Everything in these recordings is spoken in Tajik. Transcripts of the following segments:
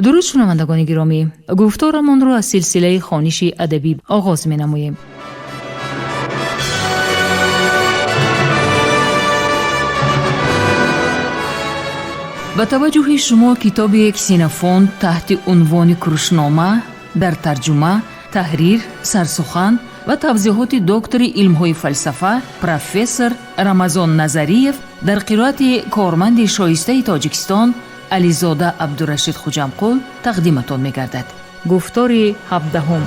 Дуруд, шунавандагони гиромӣ! Гуфторамонро аз силсилаи хониши адабӣ оғоз менамоем. Ба таваҷҷӯҳи шумо китоби Ксенофонт таҳти унвони Курушнома дар тарҷума, таҳрир, сарсухан ва тавзеҳоти доктори илмҳои фалсафа, профессор Рамазон Назариев дар қироати корманди шоистаи Тоҷикистон Ализода Абдурашид Хуҷамқул тақдиматон мегардад. Гуфтори 17-ум.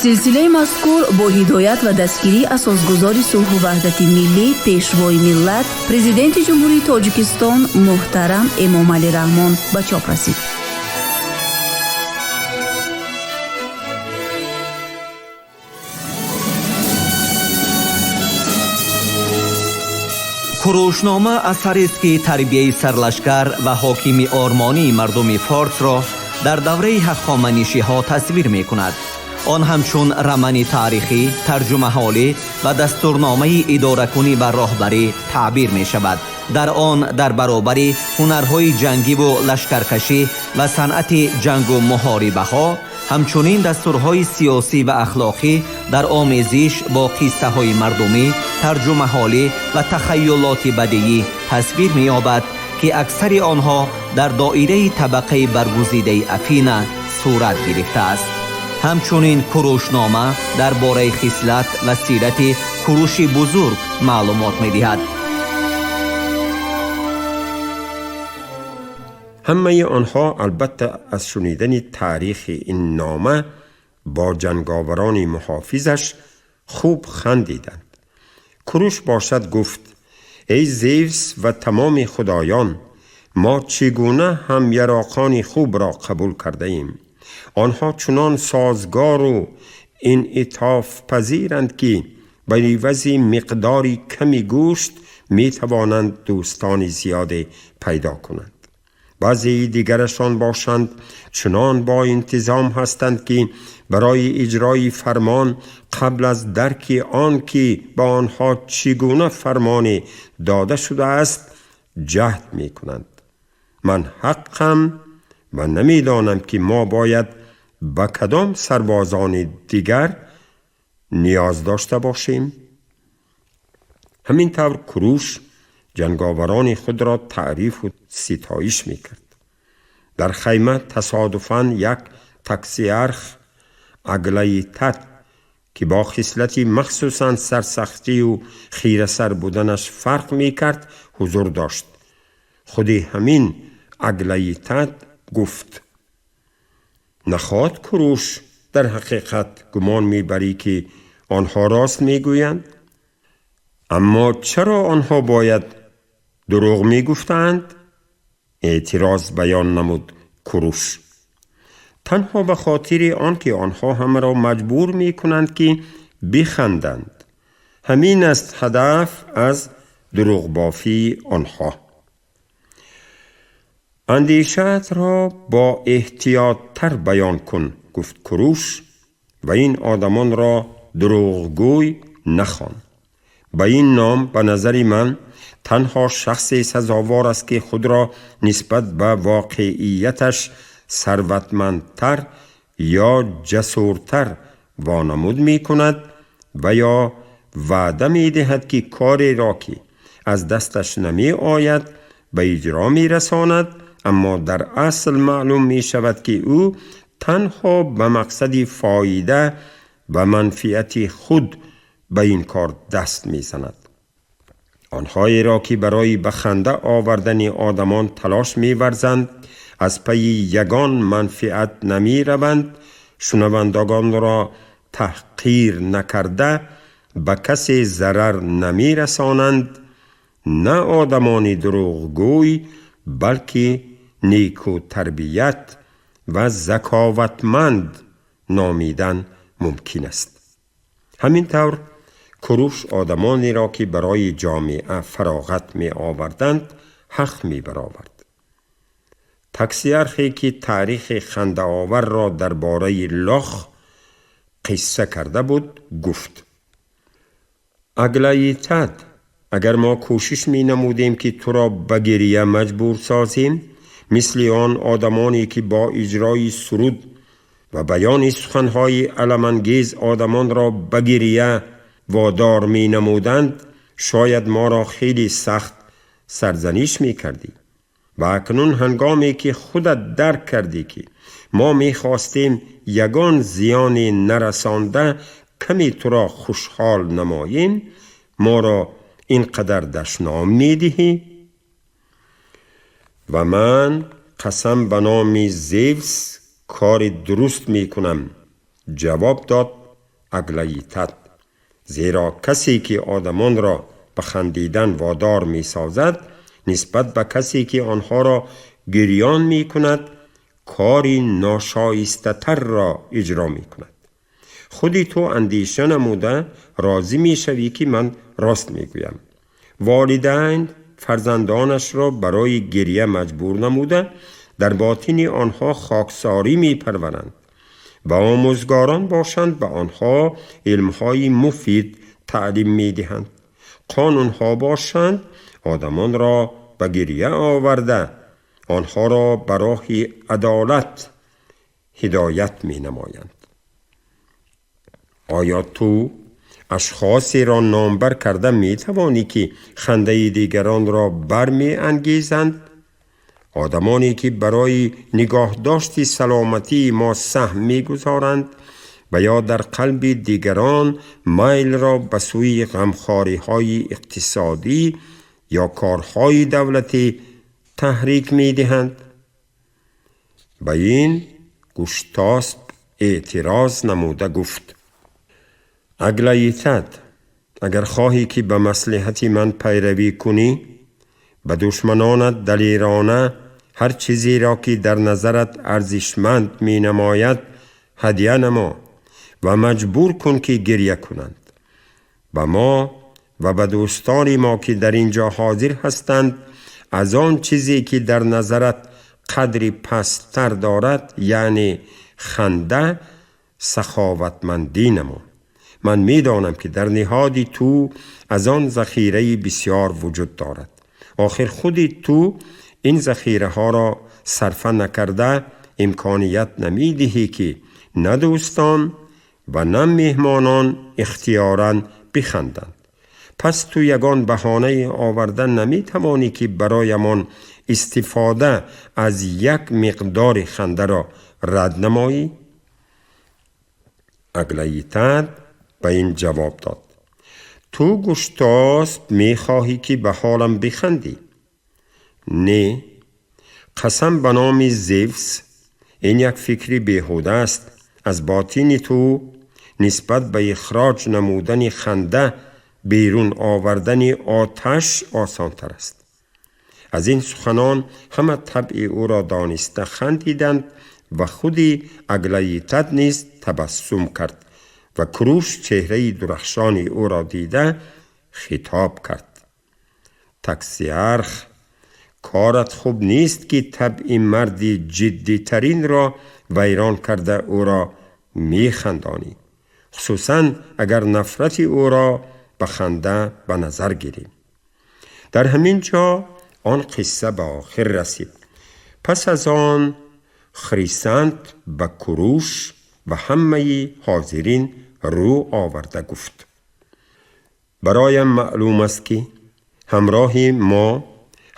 Силсилаи мазкур бо ҳидоят ва дастгирии асосгузори сулҳу ваҳдати миллӣ, пешвои миллат, Президенти Ҷумҳурии Тоҷикистон муҳтарам Эмомалӣ Раҳмон ба чоп расид. Курушнома асарест, ки тарбияи сарлашкар ва ҳокими ормонии мардуми форсро дар давраи ҳахоманишиҳо тасвир мекунад. Он ҳамчун рамани таърихӣ, тарҷумаҳолӣ ва дастурномаи идоракунӣ ва роҳбарӣ таъбир мешавад. Дар он дар баробари ҳунарҳои ҷангиву лашкаркашӣ ва санъати ҷангу муҳорибаҳо, ҳамчунин дастурҳои сиёсӣ ва ахлоқӣ дар омезиш бо қиссаҳои мардумӣ, тарҷумаҳолӣ ва тахайюлоти бадиӣ тасвир меёбад, ки аксари онҳо дар доираи табақаи баргузидаи Афина сурат гирифтааст. Ҳамчунин Курушнома дар бораи хислат ва сирати Куруши Бузург маълумот медиҳад. Ҳамаи онҳо албатта аз шунидани таърихи ин нома бо ҷанговарони муҳофизаш хуб хандиданд. Куруш бошад гуфт: эй Зевс ва тамоми худоён, мо чӣ гуна ҳам яроқони хубро қабул кардаем? Онҳо чунон созгору инъитофпазиранд, ки ба ивази миқдори ками гӯшт метавонанд дӯстони зиёде пайдо кунанд. Баъзеи дигарашон бошанд чунон бо интизом ҳастанд, ки барои иҷрои фармон қабл аз дарки он ки ба онҳо чӣ гуна фармоне дода шудааст, ҷаҳд мекунанд. Ман ҳаққам ва намедонам, ки мо бояд ба кадом сарбозони дигар ниёз дошта бошем. Ҳамин тавр Куруш ҷанговарони худро таърифу ситоиш мекард. Дар хайма тасодуфан як таксиарх Аглаитат, ки бо хислати махсусан сарсахтию хирасар буданаш фарқ мекард, ҳузур дошт. Худи ҳамин Аглаитат гуфт: нахоҳад Куруш дар ҳақиқат гумон мебарӣ, ки онҳо рост мегӯянд? Аммо чаро онҳо бояд дурӯғ мегуфтаанд? Эътироз баён намуд Куруш. Танҳо ба хотири он ки онҳо ҳамаро маҷбур мекунанд, ки биханданд. Ҳамин аст ҳадаф аз дурӯғбофии онҳо. Андешаатро бо эҳтиёттар баён кун, гуфт Куруш, ва ин одамонро дурӯғгӯй нахон. Ба ин ном ба назари ман танҳо шахсе сазовор аст, ки худро нисбат ба воқеияташ сарватмандтар ё ҷасуртар вонамуд мекунад ва ё ваъда медиҳад, ки кореро, ки аз дасташ намеояд, ба иҷро мерасонад, аммо дар асл маълум мешавад, ки ӯ танҳо ба мақсади фоида ва манфиати худ ба ин кор даст мезанад. Онҳоеро, ки барои ба ханда овардани одамон талош меварзанд, аз пайи ягон манфиат намераванд, шунавандагонро таҳқир накарда ба касе зарар намерасонанд, на одамони дурӯғгӯй, балки некутарбият ва заковатманд номидан мумкин аст. Ҳамин тавр Куруш одамонеро, ки барои ҷомеа фароғат меоварданд, ҳақ мебаровард. Таксиархе, ки таърихи хандаоварро дар бораи лох қисса карда буд, гуфт: Аглаитат, Агар мо кӯшиш менамудем, ки туро ба гирия маҷбур созем, мисли он одамоне ки бо иҷрои суруд ва баёни суханҳои аламангез одамонро ба гирия водор менамуданд, шояд моро хеле сахт сарзаниш мекардӣ. Ва акнун ҳангоме ки худат дарк кардӣ, ки мо мехостем ягон зиёне нарасонда каме туро хушҳол намоем, моро ин қадар дашном медиҳӣ? Ва ман қасам ба номи Зевс, кори дуруст мекунам, ҷавоб дод Аглаитад, зеро касе ки одамонро ба хандидан водор месозад, нисбат ба касе ки онҳоро гирён мекунад, кори ношоистатарро иҷро мекунад. Худи ту андеша намуда розӣ мешавӣ, ки ман рост мегӯям. Волидайн фарзандонашро барои гирья маҷбур намуда, дар ботини онҳо хоксорӣ мепарваранд ва омӯзгорон бошанд, ба онҳо илмҳои муфид таълим медиҳанд. Қонунҳо бошанд, одамонро ба гирья оварда, онҳоро ба роҳи адолат ҳидоят менамоянд. Оё ту ашхосеро номбар карда метавонӣ, ки хандаи дигаронро бармеангезанд, одамоне ки барои нигоҳдошти саломатии мо саҳм мегузоранд ва ё дар қалби дигарон майлро ба сӯи ғамхориҳои иқтисодӣ ё корҳои давлатӣ таҳрик медиҳанд? Ба ин Гуштосп эътироз намуда гуфт: Аглаитад, агар хоҳӣ, ки ба маслиҳати ман пайравӣ кунӣ, ба душманонат далерона ҳар чизеро, ки дар назарат арзишманд менамояд, ҳадя намо ва маҷбур кун, ки гирья кунанд. Ба мо ва ба дӯстони мо, ки дар ин ҷо ҳозир ҳастанд, аз он чизе, ки дар назарат қадри пасттар дорад, яъне ханда, саховатмандӣ намо. Ман медонам, ки дар ниҳоди ту аз он захираи бисёр вуҷуд дорад. Охир худи ту ин захираҳоро сарфа накарда, имконият намедиҳӣ, ки на дӯстон ва на меҳмонон ихтиёран биханданд. Пас ту ягон баҳонае оварда наметавонӣ, ки бароямон истифода аз як миқдори хандаро рад намоӣ. Аглаитад ба ин ҷавоб дод: Ту, Гуштосп, мехоҳӣ, ки ба ҳолам бихандӣ? Не, қасам ба номи Зевс, ин як фикри беҳуда аст. Аз ботини ту нисбат ба ихроҷ намудани ханда берун овардани оташ осонтар аст. Аз ин суханон ҳама табъи ӯро дониста хандиданд ва худи Аглаитад низ табассум кард ва Куруш чеҳраи дурахшони ӯро дида хитоб кард: Таксиарх, корат хуб нест, ки табъи марди ҷиддитаринро вайрон карда, ӯро механдонӣ, хусусан агар нафрати ӯро ба ханда ба назар гирем. Дар ҳамин ҷо он қисса ба охир расид. Пас аз он Хрисант ба Куруш ва ҳамаи ҳозирин рӯ оварда гуфт: Бароям маълум аст, ки ҳамроҳи мо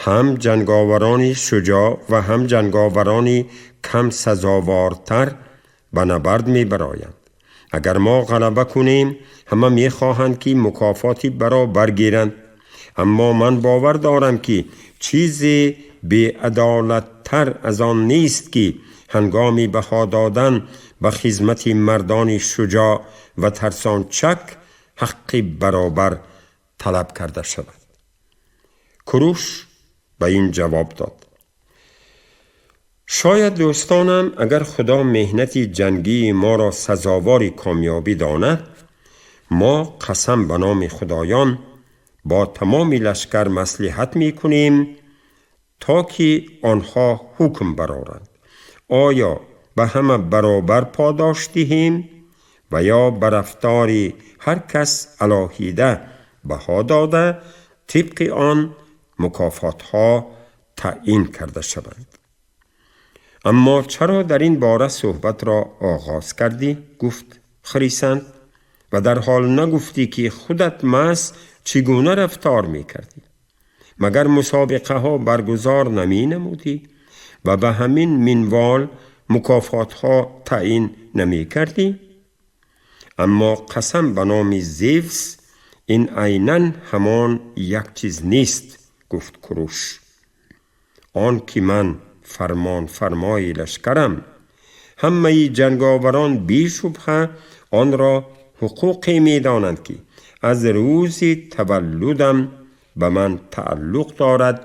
ҳам ҷанговарони шуҷоъ ва ҳам ҷанговарони кам сазовортар ба набард мебароянд. Агар мо ғалаба кунем, ҳама мехоҳанд, ки мукофоти баробар гиранд. Аммо ман бовар дорам, ки чизе беадолаттар аз он нест, ки ҳангоми баҳо додан ба хизмати мардони шуҷоъ ва тарсончак ҳаққи баробар талаб карда шавад. Куруш ба ин ҷавоб дод: Шояд, дӯстонам, агар Худо меҳнати ҷангии моро сазовори комёбӣ донад, мо қасам ба номи худоён бо тамоми лашкар маслиҳат мекунем, то ки онҳо ҳукм бароранд: оё ба ҳама баробар подош диҳем ва ё ба рафтори ҳар кас алоҳида баҳо дода, тибқи он мукофотҳо таъин карда шаванд. Аммо чаро дар ин бора суҳбатро оғоз кардӣ? Гуфт Хрисант, ва дар ҳол нагуфтӣ ки худат маҳз чӣ гуна рафтор мекардӣ? Магар мусобиқаҳо баргузор наменамудӣ ва ба ҳамин минвол мукофотҳо таъин намекардӣ? Аммо қасам ба номи Зевс, ин айнан ҳамон як чиз нест, гуфт Куруш. Он ки ман фармонфармои лашкарам, ҳамаи ҷанговарон бешубҳа онро ҳуқуқе медонанд ки аз рӯзи таваллудам ба ман тааллуқ дорад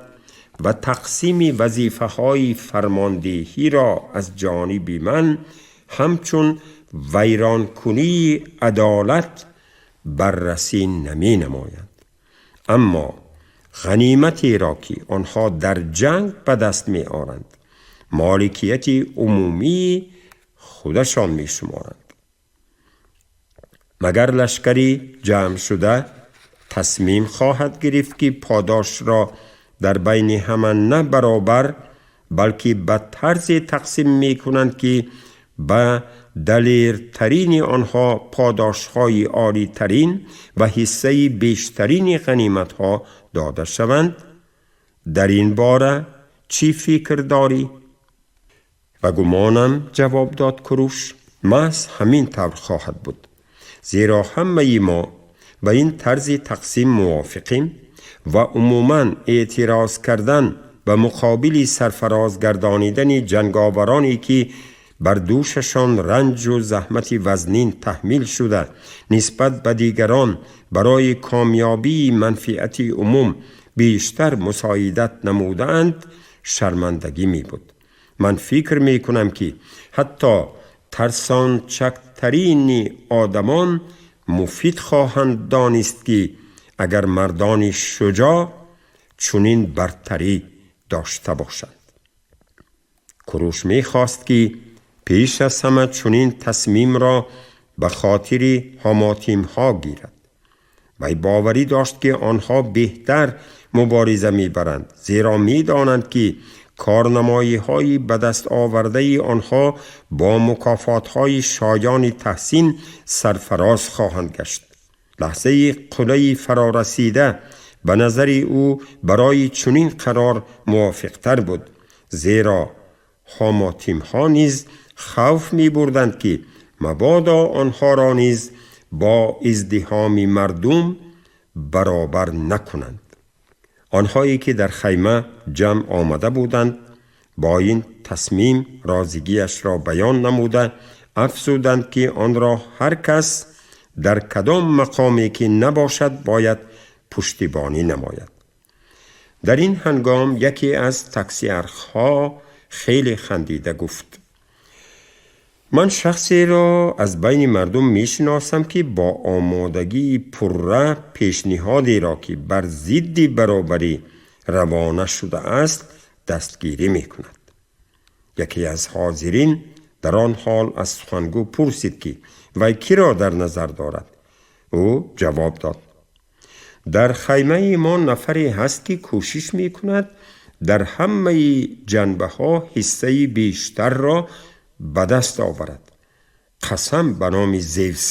ва тақсими вазифаҳои фармондеҳиро аз ҷониби ман ҳамчун вайронкунии адолат баррасӣ наменамоянд. Аммо ғаниматеро ки онҳо дар ҷанг ба даст меоранд, моликияти умумии худашон мешуморанд. Магар лашкари ҷамъ шуда тасмим хоҳад гирифт ки подошро дар байни ҳама на баробар, балки ба тарзе тақсим мекунанд ки ба далертарини онҳо подошҳои олитарин ва ҳиссаи бештарини ғаниматҳо дода шаванд? Дар ин бора чӣ фикр дорӣ? Ва гумонам, ҷавоб дод Куруш, маҳз ҳамин тавр хоҳад буд, зеро ҳамаи мо ба ин тарзи тақсим мувофиқем ва умуман эътироз кардан ба муқобили сарфароз гардонидани ҷанговароне ки бар дӯшашон ранҷу заҳмати вазнин таҳмил шуда, нисбат ба дигарон барои комёбии манфиати умум бештар мусоидат намудаанд, шармандагӣ мебуд. Ман фикр мекунам ки ҳатто тарсончактарини одамон муфид хоҳанд донист ки агар мардони шуҷоъ чунин бартарӣ дошта бошанд. Куруш мехост ки пеш аз ҳама чунин тасмимро ба хотири ҳамотимҳо гирад. Вай боварӣ дошт ки онҳо беҳтар мубориза мебаранд, зеро медонанд ки корнамоиҳои ба даст овардаи онҳо бо мукофотҳои шоёни таҳсин сарфароз хоҳанд гашт. Лаҳзаи қуллаи фарорасида ба назари ӯ барои чунин қарор мувофиқтар буд, зеро ҳамотимҳо низ хавф мебурданд ки мабодо онҳоро низ бо издиҳоми мардум баробар накунанд. Онҳое ки дар хайма ҷамъ омада буданд бо ин тасмим розигиашро баён намуда афзуданд ки онро ҳар кас дар кадом мақоме ки набошад бояд пуштибонӣ намояд. Дар ин ҳангом яке аз таксиархҳо хеле хандида гуфт: ман шахсеро аз байни мардум мешиносам ки бо омодагии пурра пешниҳодеро ки бар зидди баробарӣ равона шудааст дастгирӣ мекунад. Яке аз ҳозирин дар он ҳол аз сухангӯ пурсид ки вай киро дар назар дорад. Ӯ ҷавоб дод: дар хаймаи мо нафаре ҳаст ки кӯшиш мекунад дар ҳамаи ҷанбаҳо ҳиссаи бештарро ба даст оварад. Қасам ба номи Зевс.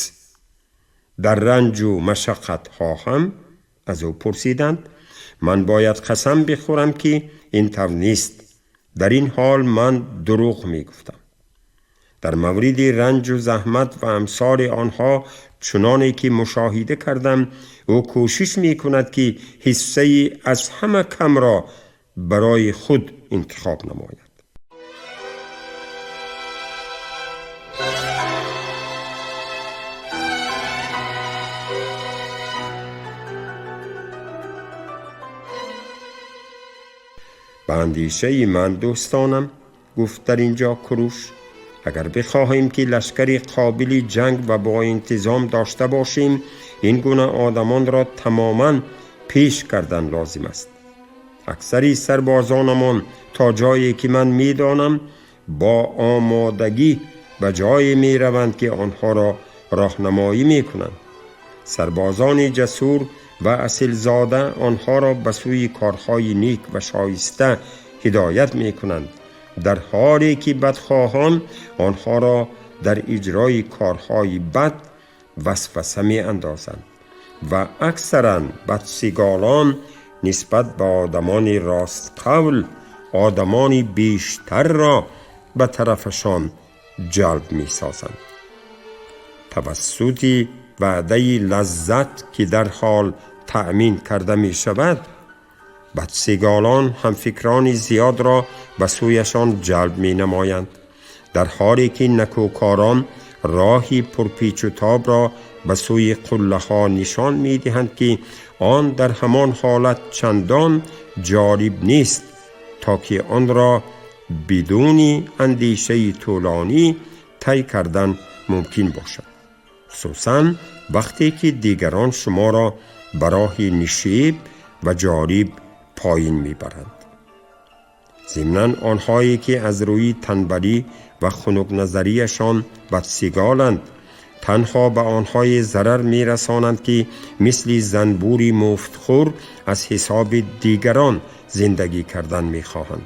Дар ранҷу машаққатҳо ҳам? Аз ӯ пурсиданд. Ман бояд қасам бихӯрам ки ин тавр нест. Дар ин ҳол ман дурӯғ мегуфтам. Дар мавриди ранҷу заҳмат ва амсоли онҳо чуноне ки мушоҳида кардам, ӯ кӯшиш мекунад ки ҳиссаи аз ҳама камро барои худ интихоб намояд. Ба андешаи ман, дӯстонам, гуфт дар инҷо Куруш, агар бихоҳем ки лашкари қобили ҷанг ва бо интизом дошта бошем, ин гуна одамонро тамоман пеш кардан лозим аст. Аксари сарбозонамон то ҷое ки ман медонам бо омодагӣ ба ҷое мераванд ки онҳоро роҳнамоӣ мекунанд. Сарбозони ҷасур ва асилзода онҳоро ба сӯи корҳои нек ва шоиста ҳидоят мекунанд, дар ҳоле ки бадхоҳон онҳоро дар иҷрои корҳои бад васваса меандозанд ва аксаран бадсиголон нисбат ба одамони ростқавл одамони бештарро ба тарафашон ҷалб месозанд. Тавассути ваъдаи лаззат, ки дар ҳол таъмин карда мешавад, бадсиголон ҳамфикрони зиёдро ба сӯяшон ҷалб менамоянд, дар ҳоле ки накӯкорон роҳи пурпечутобро ба сӯи қуллаҳо нишон медиҳанд, ки он дар ҳамон ҳолат чандон ҷолиб нест, то ки онро бидуни андешаи тӯлонӣ тай кардан мумкин бошад, хусусан вақте ки дигарон шуморо ба роҳи нишеб ва ҷолиб поин мебаранд. Зимнан онҳое ки аз рӯи танбалӣ ва хунукназарияшон бадсиголанд, танҳо ба онҳое зарар мерасонанд, ки мисли занбури муфтхӯр аз ҳисоби дигарон зиндагӣ кардан мехоҳанд.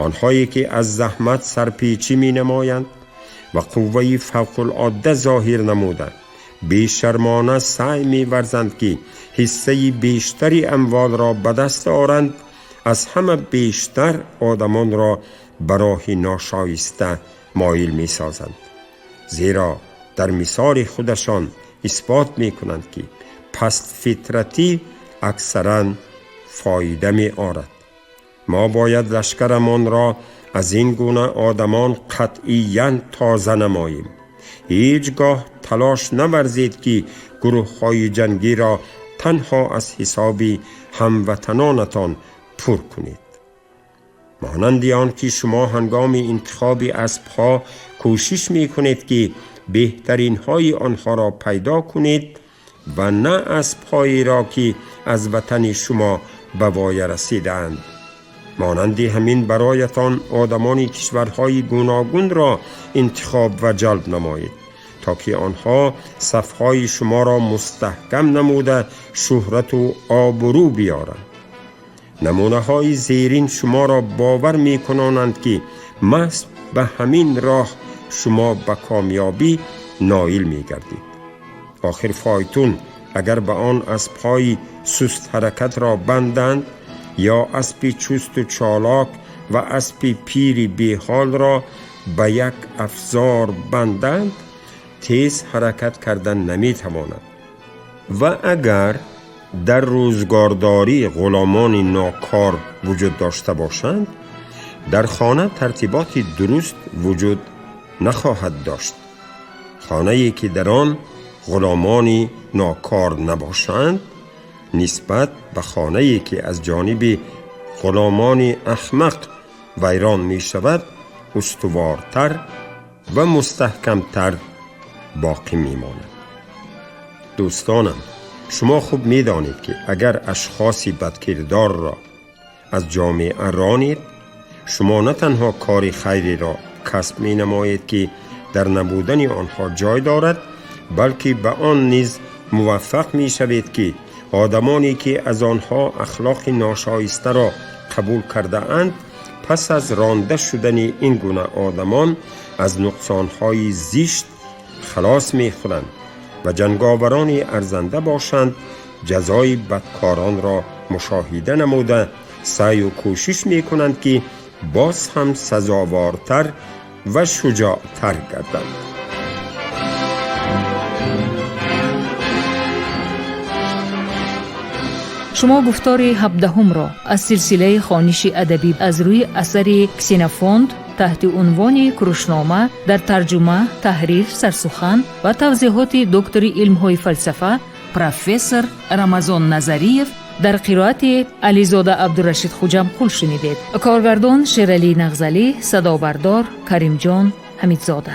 Онҳое ки аз заҳмат сарпечӣ менамоянд ва қувваи фавқулодда зоҳир намуда, бешармона саъй меварзанд, ки ҳиссаи бештари амволро ба даст оранд, аз ҳама бештар одамонро ба роҳи ношоиста моил месозанд, зеро дар мисоли худашон исбот мекунанд, ки пастфитратӣ аксаран фоида меорад. Мо бояд лашкарамонро аз ин гуна одамон қатъиян тоза намоем. Ҳеҷ гоҳ талош наварзед, ки гурӯҳҳои ҷангиро танҳо аз ҳисоби ҳамватанонатон пур кунед. Монанди он ки шумо ҳангоми интихоби аспҳо кӯшиш мекунед, ки беҳтаринҳои онҳоро пайдо кунед ва на аспҳоеро, ки аз ватани шумо ба воя расидаанд, монанди ҳамин бароятон одамони кишварҳои гуногунро интихоб ва ҷалб намоед, то ки онҳо сафҳои шуморо мустаҳкам намуда, шӯҳрату обрӯ биёранд. Намунаҳои зерин шуморо бовар мекунонанд, ки маҳз ба ҳамин роҳ шумо ба комёбӣ ноил мегардед. Охир фойтун агар ба он аспҳои сустҳаракатро банданд ё аспи чусту чолок ва аспи пири беҳолро ба як афзор банданд, тез ҳаракат кардан наметавонад. Ва агар дар рӯзгордорӣ ғуломони нокор вуҷуд дошта бошанд, дар хона тартиботи дуруст вуҷуд нахоҳад дошт. Хонае ки дар он ғуломони нокор набошанд, нисбат ба хонае ки аз ҷониби ғуломони аҳмақ вайрон мешавад, устувортар ва мустаҳкамтар боқӣ мемонад. Дӯстонам, шумо хуб медонед, ки агар ашхоси бадкирдорро аз ҷомеа ронед, шумо на танҳо кори хайреро касб менамоед, ки дар набудани онҳо ҷой дорад, балки ба он низ муваффақ мешавед, ки одамоне ки аз онҳо ахлоқи ношоистаро қабул кардаанд, пас аз ронда шудани ин гуна одамон аз нуқсонҳои зишт халос мехӯранд ва ҷанговарони арзанда бошанд, ҷазои бадкоронро мушоҳида намуда, саъю кӯшиш мекунанд, ки боз ҳам сазовортар ва шуҷоътар гарданд. Шумо гуфтори 17-умро аз силсилаи хониши адабӣ аз рӯи асари Ксенофонт таҳти унвони Курушнома дар тарҷума, таҳрир, сарсухан ва тавзеҳоти доктори илмҳои фалсафа, профессор Рамазон Назариев дар қироати Ализода Абдурашид Хуҷамқул шунидед. Коргардон Шералӣ Нағзалӣ, садобардор Каримҷон Ҳамидзода.